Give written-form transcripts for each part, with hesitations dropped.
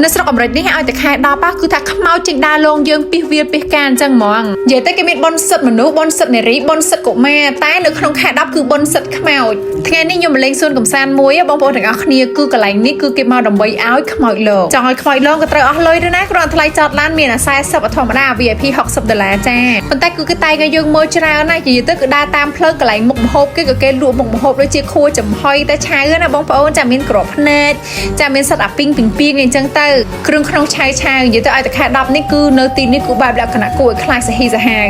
នៅស្រុកអាមេរិកនេះឲ្យតែខែ10គឺថាខ្មោចចេញដើរលងយើងពីវាលពីការអញ្ចឹងហ្មងនិយាយទៅគេមានបុណ្យសិទ្ធិមនុស្សបុណ្យសិទ្ធិនារីបុណ្យសិទ្ធិកុមារតែនៅក្នុងខែ10គឺបុណ្យសិទ្ធិខ្មោចថ្ងៃនេះខ្ញុំមកលេងសួនកំសាន្តមួយបងប្អូនទាំងអស់គ្នាគឺកន្លែងនេះគឺគេមកដើម្បីឲ្យខ្មោចលងចង់ឲ្យខ្មោចលងក៏ត្រូវអស់លុយដែរណាគ្រាន់តែថ្លៃចតឡានមានអា40ធម្មតា VIP 60ដុល្លារចាប៉ុន្តែគឺគេតែងឲ្យយើងមើលច្រើនណាស់និយាយទៅគឺដើរតាមផ្លូវកន្លែងមុខម្ហូបគេក៏គេលក់មុខម្ហូបដូចជាខួចំហុយតែឆៅណាបងប្អូនចាមានក្របភ្នែកចាមានសិតអាពីងពីងពីងអីចឹងទៅគ្រឿងក្នុងឆៅឆៅនិយាយទៅឲ្យតែខែ10នេះគឺនៅទីនេះគឺបែបលក្ខណៈគួរឲ្យខ្លាចសាហ៊ីសាហាវ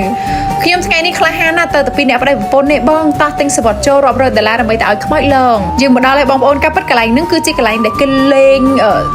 ខ្ញុំថ្ងៃនេះក្លាហានណាស់ទៅតែពីអ្នកប្តីប្រពន្ធនេះបងតោះទិញសវត្តចូលរាប់រយដុល្លារដើម្បីទៅឲ្យខ្មោចលងយើងមកដល់ហើយបងប្អូនកាពិតកន្លែងហ្នឹងគឺជាកន្លែងដែលគេលេង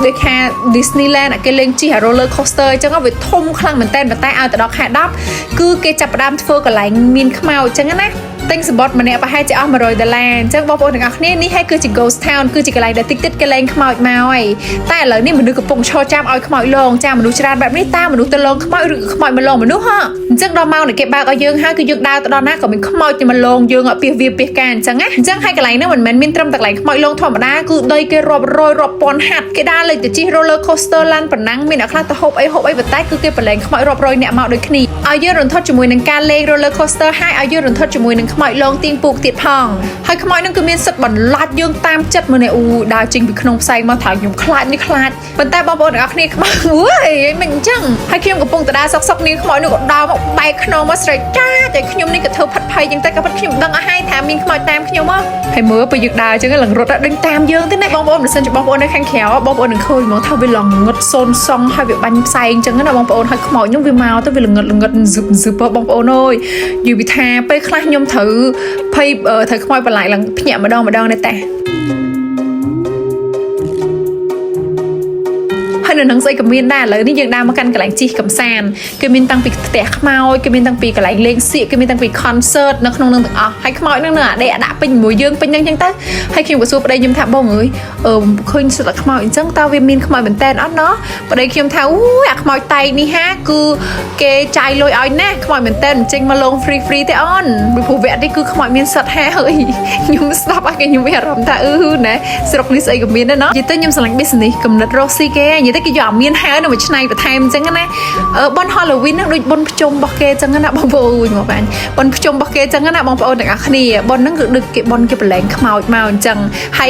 ដូចថា Disneyland គេលេងជិះ roller coaster អញ្ចឹងវាធំខ្លាំងមែនតើប៉ុន្តែឲ្យទៅដល់ខែ10គឺគេចាប់ផ្ដើមធ្វើកន្លែងមានខ្មោចអញ្ចឹងណាទិញសំបុត្រម្នាក់ប្រហែលជាអស់100ដុល្លារអញ្ចឹងបងប្អូនទាំងអស់គ្នានេះហើយគឺជា Ghost Town គឺជាកន្លែងដែលតិចតិចគេលែងខ្មោចមកហើយតែឥឡូវនេះមនុស្សកំពុងឈរចាំឲ្យខ្មោចលងចាំមនុស្សច្រើនបែបនេះតើមនុស្សទៅលងខ្មោចឬខ្មោចមកលងមនុស្សហ៎អញ្ចឹងដល់ម៉ោងដែលគេបើកឲ្យយើងហើយគឺយើងដើរទៅដល់ណាក៏មានខ្មោចមកលងយើងឲ្យពីសវាពីសការអញ្ចឹងណាអញ្ចឹងហើយកន្លែងហ្នឹងមិនមែនមានត្រឹមតែកន្លែងខ្មោចលងធម្មតាគឺដីគេរាប់រយរាប់ពាន់ហាត់គេដើរលេងទៅជិះ roller coaster ឡានប៉ុណ្ណឹងមានអ្នកខ្លះទៅហូបអីហូបអីប៉ុន្តែគឺគេប្រឡែងខ្មោចរាប់រយអ្នកមកដូចគ្នាឲ្យយើងរន្ធត់ជាមួយនឹងការលេង roller coaster ហើយឲ្យយើងរន្ធត់ជាមួយនឹងខ្មោចលងទៀងពូកទៀតផងហើយខ្មោចនឹងគឺមានសិទ្ធិបន្លាចយើងតាមចិត្តមើលនេះអូដើរចេញពីក្នុងផ្សែងមកថាខ្ញុំខ្លាចនេះខ្លាចប៉ុន្តែបងប្អូនទាំងអស់គ្នាខ្មោចអូយមិនអញ្ចឹងហើយខ្ញុំកំពុងតែដើរសុកសុកនាងខ្មោចនោះក៏ដើរមកបែកខ្នងមកស្រែកចាតែខ្ញុំនេះក៏ធ្វើផិតភ័យអញ្ចឹងតែក៏ពិតខ្ញុំដឹងអស់ហើយថាមានខ្មោចតាមខ្ញុំហ៎ហើយមើលពេលយើងដើរអញ្ចឹងឡើងរត់ដេញតាមយើងទេណាបងប្អូនបើសិនជាបងប្អូននៅខាងក្រៅបងប្អូននឹងឃើញហ្មងថាវាឡើងងឹតសូនសង់ហើយវាបាញ់ផ្សែងអញ្ចឹងណាបងប្អូនហើយខ្មោចនោះវាមកទៅវាល្ងឹតល្ងឹតស៊ឹបស៊ឹបបងប្អូនអើយយូរវិថាពេលខ្លះខ្ញុំត្រូវភ័យត្រូវខ្មោចបន្លាយឡើងភ្ញាក់ម្ដងម្ដងនេះតែហើយនៅនឹងស្អីក៏មានដែរឥឡូវនេះយើងដើរមកកាន់កន្លែងជិះកំសាន្តគេមានតាំងពីផ្ទះខ្មោចគេមានតាំងពីកន្លែងលេងសៀកគេមានតាំងពី concert នៅក្នុងនឹងទាំងអស់ហើយខ្មោចនឹងនៅអាដេកអាដាក់ពេញជាមួយយើងពេញនឹងអញ្ចឹងទៅហើយខ្ញុំក៏សួរប្តីខ្ញុំថាបងអើយអឺឃើញសិតតែខ្មោចអញ្ចឹងតើវាមានខ្មោចមែនតើអត់ណោះប្តីខ្ញុំថាអូយអាខ្មោចតែនេះហាគឺគេចាយលុយឲ្យណាស់ខ្មោចមែនតើចេញមកលង free free ទេអូនពីព្រោះវគ្គនេះគឺខ្មោចមានសិតហើយខ្ញុំស្ដាប់ឲ្យខ្ញុំមានអារម្មណ៍ថាអឺណែស្រុកនេះស្អីក៏មានដែរណោះនិយាយទៅខ្ញុំស្រឡាញ់ business កំណត់រកស៊ីគេនិយាយទៅគេយកអាមានហើយនៅមួយឆ្នៃបន្ថែមអញ្ចឹងណាបុណ្យ Halloween ហ្នឹងដូចបុណ្យភ្ជុំរបស់គេអញ្ចឹងណាបងប្អូនមកបានបុណ្យភ្ជុំរបស់គេអញ្ចឹងណាបងប្អូនទាំងអស់គ្នាបុណ្យហ្នឹងគឺដូចគេបុណ្យគេប្រឡែងខ្មោចមកអញ្ចឹងហើយ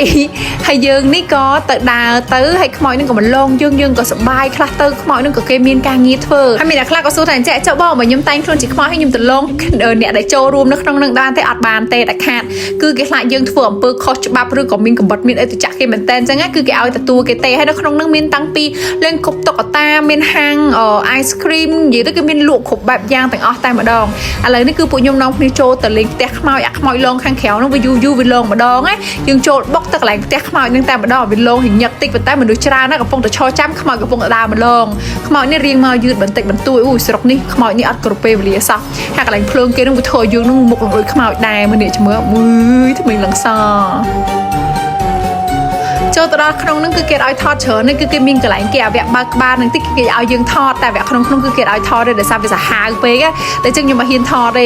ហើយយើងនេះក៏ទៅដើរទៅហើយខ្មោចហ្នឹងក៏មកលងយើងយើងក៏សប្បាយខ្លះទៅខ្មោចហ្នឹងក៏គេមានការងារធ្វើហើយមានអ្នកខ្លះក៏សួរថាអញ្ចឹងចុះបងបើខ្ញុំតែងខ្លួនជាខ្មោចហើយខ្ញុំទៅលងអ្នកដែលចូលរួមនៅក្នុងនឹងបានទេអត់បានទេដាច់ខាតគឺគេខ្លាចយើងធ្វើអំពើខុសច្បាប់ឬក៏មានកំបិតមានអីទៅចាក់គេមែនតើអញ្ចឹងគឺគេឲ្យទទួលគេទេហើយនៅក្នុងនឹងមានតាំងពីលេងគប់តុក្កតាមានហាង ice cream និយាយទៅគឺមានលក់គ្រប់បែបយ៉ាងទាំងអស់តែម្ដងឥឡូវនេះគឺពួកខ្ញុំនាំគ្នាចូលទៅលេងផ្ទះខ្មោចអាខ្មោចលងខាងក្រៅនោះវាយូរយូរវាលងម្ដងណាយើងចូលបុកទៅកន្លែងផ្ទះខ្មោចនឹងតែម្ដងវាលងហិញឹកតិចប៉ុន្តែមនុស្សច្រើនណាស់កំពុងតែឈរចាំខ្មោចកំពុងតែដើរម្លងខ្មោចនេះរៀងមកយឺតបន្តិចបន្តួចអូយស្រុកនេះខ្មោចនេះអត់គ្រប់ពេលវេលាសោះហើយកន្លែងភ្លើងគេនឹងវាធ្វើឲ្យយើងនឹងមុខលងដូចខ្មោចដែរមើលនេះជំរឿមួយថ្មីឡើងសចូលទៅដល់ក្នុងហ្នឹងគឺគេឲ្យថតច្រើនហ្នឹងគឺគេមានកន្លែងគេអាវៈបើកក្បាលហ្នឹងតិចគេឲ្យយើងថតតែវគ្គក្នុងក្នុងគឺគេឲ្យថតទេដោយសារវាសាហាវពេកតែចឹងខ្ញុំមកហ៊ានថតទ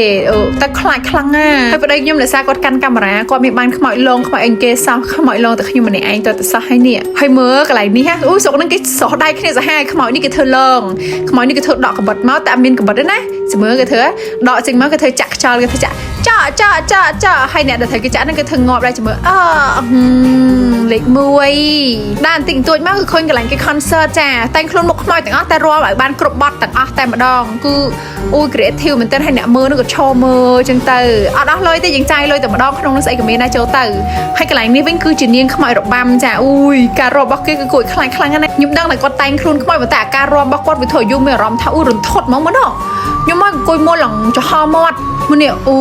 េតែខ្លាចខ្លាំងណាស់ហើយប្តីខ្ញុំដោយសារគាត់កាន់កាមេរ៉ាគាត់មានបានខ្មោចលងខ្មោចអីគេសោះខ្មោចលងតែខ្ញុំម្នាក់ឯងទៅតែសោះហើយនេះហើយមើលកន្លែងនេះហ่ะអូស្រុកហ្នឹងគេស្រោះដៃគ្នាសាហាវខ្មោចនេះគេធ្វើលងខ្មោចនេះគេធ្វើដកកបិតមកតែអត់មានកបិតទេណាជំរឿគេធ្វើដកចេញមកគេធ្វើចាក់ខ្យល់គេធ្វើចាក់ចោចោចោចោហើយអ្នកដែលត្រូវគេចាក់ហ្នឹងគេធ្វើងាប់ដែរជំរឿអឺលេខ1ដើរបន្តិចបន្តួចមកគឺឃើញកន្លែងគេ concert ចាតែងខ្លួនមុខខ្មោចទាំងអស់តែរាំឲ្យបានគ្រប់បទទាំងអស់តែម្ដងគឺអូយ creative មែនទែនហើយអ្នកមើលនោះក៏ឈរមើលចឹងទៅអត់អស់លុយទេយើងចាយលុយតែម្ដងក្នុងនោះស្អីក៏មានដែរចូលទៅហើយកន្លែងនេះវិញគឺជានាងខ្មោចរបាំចាអូយការរាំរបស់គេគឺគួរឲ្យខ្លាចខ្លាំងណាស់ខ្ញុំដឹងតែគាត់តែងខ្លួនខ្មោចប៉ុន្តែអាការរាំរបស់គាត់វាធ្វើឲ្យយើងមានអារម្មណ៍ថាអូយរន្ធត់ហ្មងមើលនោះខ្ញុំមកអង្គុយមើលឡើងចំហមាត់មើលនេះអ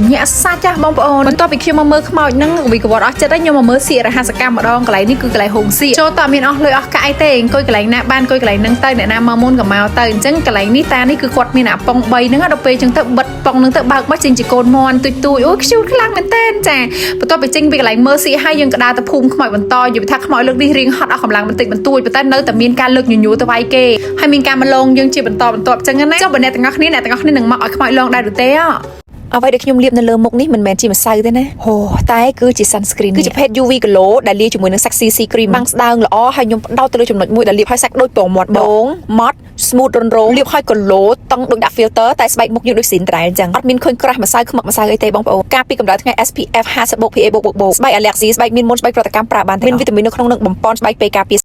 ូញាក់សាច់ចាស់បងប្អូនបន្ទាប់ពីខ្ញុំមកមើលខ្មោចហ្នឹងវិកវត្តអស់ចិត្តហើយខ្ញុំមកមើលសៀករហស្សកម្មម្ដងកន្លែងនេះគឺកន្លែងហងសៀកចូលតមានអស់លុយអស់កាក់អីទេអង្គុយកន្លែងណាបានកន្លែងហ្នឹងទៅអ្នកណាមកមុនក៏មកទៅអញ្ចឹងកន្លែងនេះតានេះគឺគាត់មានអាប៉ុង3ហ្នឹងដល់ពេលអញ្ចឹងទៅបិទប៉ុងហ្នឹងទៅបើកមកចេញជាកូនមន់ទុយទុយអូខ្ជូតខ្លាំងមែនតើចាបន្ទាប់ពីចេញពីកន្លែងមើលសៀកហើយយើងក៏ដើរទៅភូមិខ្មោចបន្តនិយាយថាខ្មោចលើកនេះរៀងហត់អស់កម្លាំងបន្តិចបន្តួចប៉ុន្តែនៅតែមានការលើកញញួរទៅវាយគេហើយមានការមកលងយើងជាបន្តបន្ទាប់អញ្ចឹងណាចុះបើអ្នកទាំងអស់គ្នាអ្នកទាំងអស់គ្នានឹងមកឲ្យខ្មោចលងដែរឬទេ? អ្វីដែលខ្ញុំលាបនៅលើមុខនេះមិនមែនជាម្សៅទេណាហូតែគឺជា sunscreen គឺជាប្រភេទ UV glow ដែលលាយជាមួយនឹងសាច់ CC cream បាំងស្ដើងល្អហើយខ្ញុំផ្ដោតទៅលើចំណុចមួយដែលលាបឲ្យសាច់ដូចពងមាត់ដងម៉ត់ smooth រន់រងលាបឲ្យ glow តឹងដូចដាក់ filter តែស្បែកមុខយើងដូចស៊ីនត្រែលអញ្ចឹងអត់មានឃើញក្រាស់ម្សៅខ្មឹកម្សៅអីទេបងប្អូនការពីកម្ដៅថ្ងៃ SPF 50បូក PA បូកបូកបូកស្បែក allergy ស្បែកមានមុនស្បែកប្រតិកម្មប្រើបានមានវីតាមីននៅក្នុងនឹងបំពន់ស្បែកពេលការពារ។